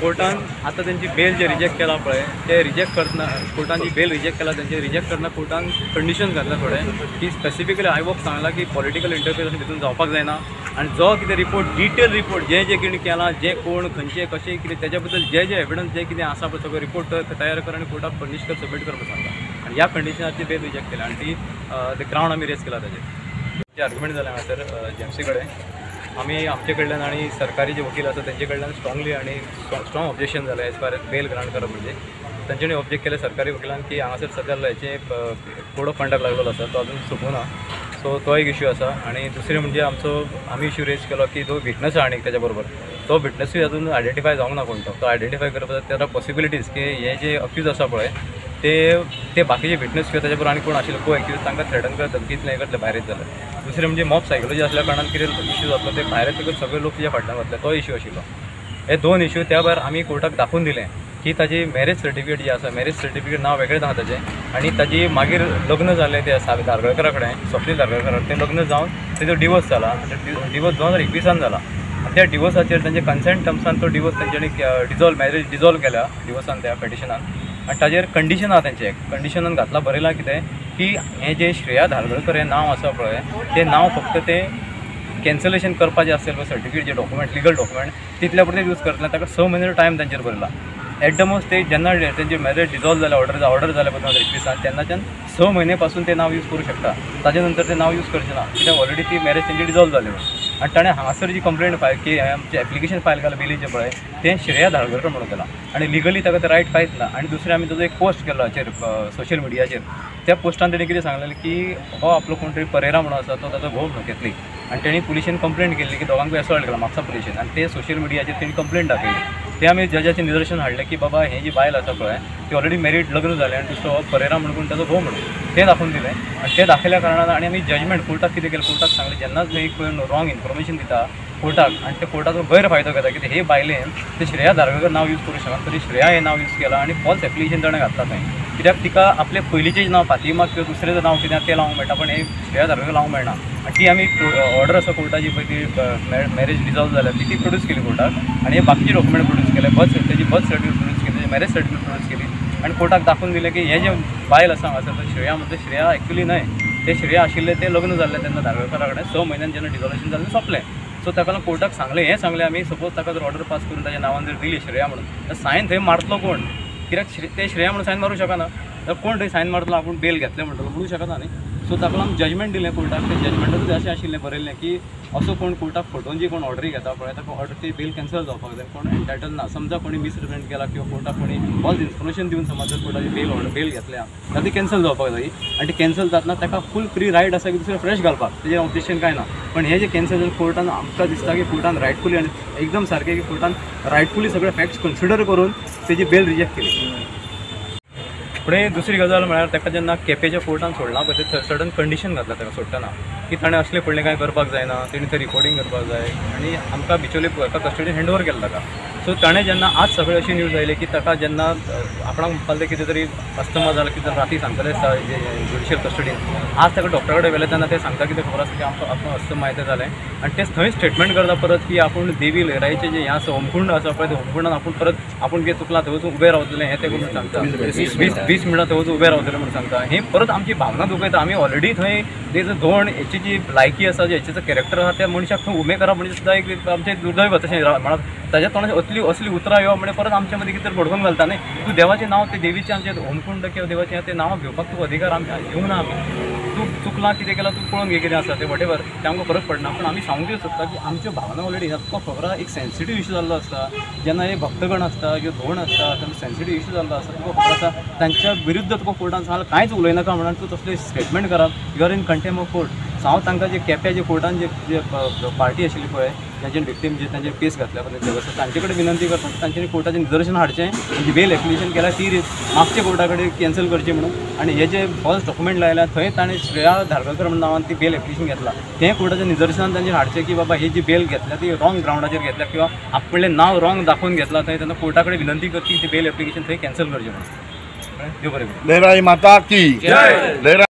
कोर्टान आतां तेंची बेल जे रिजेक्ट केला पळय ते रिजेक्ट करतना कोर्टान जी बेल रिजेक्ट केला तेंचे रिजेक्ट करतना कोर्टान कंडिशन घातला थोडे की स्पेसिफिकली आयवॉक सांगला की पॉलिटिकल इंटरफियरन्स भितून जावपाक जायना आनी जो कितें रिपोर्ट डिटेल रिपोर्ट जे जे कितें केलां जे कोण खंयचे कशें कितें तेज्या बद्दल जे जे एविडन्स जे कितें आसा पळय सगळो रिपोर्ट तयार कर आनी कोर्टाक फर्निश कर सबमीट करपाक सांगता आनी ह्या कंडिशनार ती बेल रिजेक्ट केल्या आनी ती ते ग्रावंड आमी रेज केला ताजेर. जे आर्ग्युमेंट जालें हांगासर जेएमसी कडेन आमी आमचे कडल्यान आनी सरकारी जे वकील आसा तेंचे कडल्यान स्ट्रांगली आनी स्ट्रांग ऑब्जेक्शन जालें as far as bail grant करप म्हणजे तेंच्यांनी ऑब्जेक्ट केलें सरकारी वकिलान की हांगासर सद्या हेचे कोड ऑफ कंडक्ट लागलेलो आसा तो अजून सोंपूना सो तो एक इश्यू आसा. आनी दुसरें म्हणजे आमचो आमी इश्यू रेज केलो की जो विटनस आहा आनी तेच्या बरोबर तो विटनसूय अजून आयडेंटिफाय जावंक ना कोण तो तो आयडेंटिफाय करपाक there are possibilities की हे जे अक्यूज आसा पळय ते ते बाकीचे विटनस किंवा ताच्या बरोबर आनी कोण आशिल्ले को एक्यूज तांकां थ्रेटन करत धमकीतलें हें करतले भायर येत जाल्यार. दुसरें म्हणजे मॉब सायकोलॉजी आसल्या कारणान कितें इश्यू जातलो ते भायर येतकच सगळे लोक तिच्या फाटल्यान वतले तो इश्यू आशिल्लो. हे दोन इश्यू त्या भायर आमी कोर्टाक दाखोवन दिलें की ताजी मॅरेज सर्टिफिकेट जी आसा मॅरेज सर्टिफिकेट नांव वेगळेंच आहा ताजें आनी ताजी मागीर लग्न जालें ते धारगळकरा कडेन स्वप्नील धारगळकरा तें लग्न जावन तेजो डिवोर्स जाला. डिवोर्स 2021 जाला आनी त्या डिवोर्साचेर तेंचे कन्सेंट टर्म्सान तो डिवोर्स तेंच्यांनी डिजॉल्व मॅरेज डिजॉल्व केल्या डिवोर्सान त्या पेटिशनान आनी ताजेर कंडिशन आहा तेंचें कंडिशनान घातलां बरयलां कितें की हें जें श्रेया धारगळकर हें नांव आसा पळय तें नांव फक्त तें कॅन्सलेशन करपाचें आसलें पळय सर्टिफिकेट जे डॉक्युमेंट लिगल डॉक्युमेंट तितल्या पुरतें यूज करतलें ताका 6 म्हयन्याचो टायम तांचेर बरयला. एट the most ते जेन्ना तेंची मॅरेज डिजॉल्व जालें ऑर्डर जालें पळय 2021 तेन्नाच्यान 6 म्हयने पासून तें नांव यूज करूं शकता ताजे नंतर तें नांव यूज करचें ना कित्याक ऑलरेडी ती मॅरेज तेंची डिजॉल्व जाली. आनी ताणें हांगासर जी कंप्लेंट फायल की आमचें एप्लिकेशन फायल केलां बेलीचें पळय तें श्रेया धारगळकर म्हणून केलां आनी लिगली ताका तें रायट कांयच ना. आनी दुसरें आमी ताजो एक पोस्ट केलो हाचेर सोशल मिडियाचेर त्या पोस्टान तेणें कितें सांगलेलें की हो आपलो कोण तरी परेरा म्हणून आसा तो ताजो घोव म्हणून घेतली आनी तेणी पुलिशेन कंप्लेंट केल्ली की दोगांकूय असॉल्ट केला म्हापसा पुलिशेन आनी ते सोशल मिडियाचेर तेणी कंप्लेंट दाखयली. ते आमी जजाचें निदर्शन हाडलें की बाबा हें जी बायल आसा पळय ती ऑलरेडी मॅरीड लग्न जालें आनी दुसरो परेरा म्हणून ताजो घोव म्हणून तें दाखोवन दिलें आनी तें दाखयल्या कारणान आनी आमी जजमेंट कोर्टाक कितें केलें कोर्टाक सांगलें जेन्नाच न्ही कोण रॉंग इन्फॉर्मेशन दिता कोर्टाक आनी ते कोर्टाचो गैरफायदो घेता की हे बायलेन ते श्रेया धारगळकर नांव यूज करूं शकना तरी श्रेया हें नांव यूज केलां आनी फॉल्स एप्लिकेशन ताणें घातलां थंय कित्याक तिका आपलें पयलींचें नांव फातिमा किंवा दुसरें नांव कितें तें लावंक मेळटा पण हें श्रेया धारगळकर लावंक मेळना. आनी ती आमी ऑर्डर आसा कोर्टाची पळय ती मॅरेज डिजॉल्व जाल्या ती प्रोड्यूस केली कोर्टाक आनी हे बाकीचे डॉक्युमेंट प्रोड्यूस केले बर्थ तेजी बर्थ सर्टिफिकेट प्रोड्यूस केली मॅरेज सर्टिफिकेट प्रोड्यूस केली आनी कोर्टाक दाखोवन दिलें की हें जें बायल आसा हांगासर श्रेया म्हणजे श्रेया एक्चुली न्हय तें श्रेया आशिल्लें तें लग्न जाल्लें तेन्ना धारगळकरा कडेन 6 म्हयन्यान जेन्ना डिजॉल्युशन जालें सोंपलें. सो ताका लागून कोर्टाक सांगलें हें सांगलें आमी सपोज ताका जर ऑर्डर पास करून ताच्या नांवान जर दिली श्रेया म्हणून तर सायन थंय मारतलो कोण कित्याक तें श्रेया म्हणून सायन मारूं शकना तर कोण थंय सायन मारतलो आपूण बेल घेतलें म्हणटलो म्हणूं शकना न्ही. सो ताका लागून जजमेंट दिलें कोर्टाक तें जजमेंटाचूच अशें आशिल्लें बरयल्लें की असो कोण कोर्टाक फटोवन जी कोण ऑर्डरी घेता पळय ताका ऑर्डर ती बेल कॅन्सल जावपाक जाय कोण एन्टायटल ना. समजा कोणी मिसरिप्रेझेंट केला किंवा कोर्टाक कोणी फॉल्स इन्फॉर्मेशन दिवन समज जर कोर्टाची बेल ऑर्डर बेल घेतल्या जाल्यार ती कॅन्सल जावपाक जाय आनी ती कॅन्सल जातना ताका फूल फ्री रायट आसा की दुसरें फ्रेश घालपाक तेजें ऑब्जेक्शन कांय ना. पण हें जें कॅन्सल जालें कोर्टान आमकां दिसता की कोर्टान रायटफुली आनी एकदम सारकें की कोर्टान रायटफुली सगळे फॅक्ट्स कन्सिडर करून तेजी बेल रिजेक्ट केली. फुडें दुसरी गजाल म्हळ्यार ताका जेन्ना केपेच्या कोर्टान सोडला पळय ते सर्टन कंडिशन घातला ताका सोडटना की ताणें असलें फुडलें कांय करपाक जायना तेणी थंय रिपोर्टींग करपाक जाय आनी आमकां बिचोली ताका कस्टडीन हँड ओवर केला ताका. सो ताणें जेन्ना आज सगळें अशी न्यूज आयली की ताका जेन्ना आपणाक म्हणपाक कितें तरी अस्थमा जाला कितें राती सांगतले ज्युडिशियल कस्टडीन आज ताका डॉक्टरा कडेन व्हेलें तेन्ना ते सांगता कितें खबर आसा की आमकां आपूण अस्थमा येता जालें आनी ते थंय स्टेटमेंट करता परत की आपूण देवी लहराईचें जें हें आसा होमकुंड आसा पळय तें होमकुंडान आपूण परत आपूण कितें चुकलां थंय वचून उबें रावतलें हें तें करून सांगता 20 मिनटां थंय वचून उबें रावतलें म्हणून सांगता. हें परत आमची भावना दुखयता. आमी ऑलरेडी थंय तेजो धोण हेची जी लायकी आसा हेची जो कॅरेक्टर आसा त्या मनशाक थंय उबें करप म्हणजे सुद्दां एक आमचें दुर्दैव तशें म्हणप ताज्या तोंडाचे असली असली उतरां येवप म्हणजे परत आमच्या मदीं कितें तरी भडकोवन घालता न्ही. तूं देवाचें नांव तें देवीचें आमचें होमकुंड किंवा देवाचें तें नांव घेवपाक तुका अधिकार आमकां दिवंक ना. आमी तूं चुकलां कितें केलां तूं पळोवन घे कितें आसा तें what ever तें आमकां फरक पडना पूण आमी सांगूंक सोदता की आमच्यो भावना ऑलरेडी तुका खबर आसा एक सेन्सिटीव इशू जाल्लो आसता जेन्ना हे भक्तगण आसता किंवा धोण आसता तेन्ना सेन्सिटीव इशू जाल्लो आसता तुका खबर आसा तांच्या विरुद्ध तुका कोर्टान सांगलां कांयच उलयनाका म्हणून तूं तसलें स्टेटमेंट करप you are in contempt of court. हांव तांकां जे केप्या जे कोर्टान जे जे पार्टी आशिल्ली पळय तांचे विक्टीम जे तांचे केस घातल्या पळय देवस्थान तांचे कडेन विनंती करता तांच्यांनी कोर्टाचें निदर्शन हाडचें जी बेल एप्लिकेशन केल्या ती मागच्या कोर्टा कडेन कॅन्सल करची म्हणून आनी हे जे फॉल्स डॉक्युमेंट लायल्या थंय ताणें श्रेया धारगळकर म्हणून नांवान ती बेल एप्लिकेशन घेतला तें कोर्टाच्या निदर्शनान तांचेर हाडचें की बाबा ही जी बेल घेतल्या ती रॉंग ग्रावंडाचेर घेतल्या किंवा आपलें नांव रॉंग दाखोवन घेतला थंय तेन्ना कोर्टा कडेन विनंती करची ती बेल एप्लिकेशन थंय कॅन्सल करची म्हणून. देव बरें करूं. लहराई माता की जय.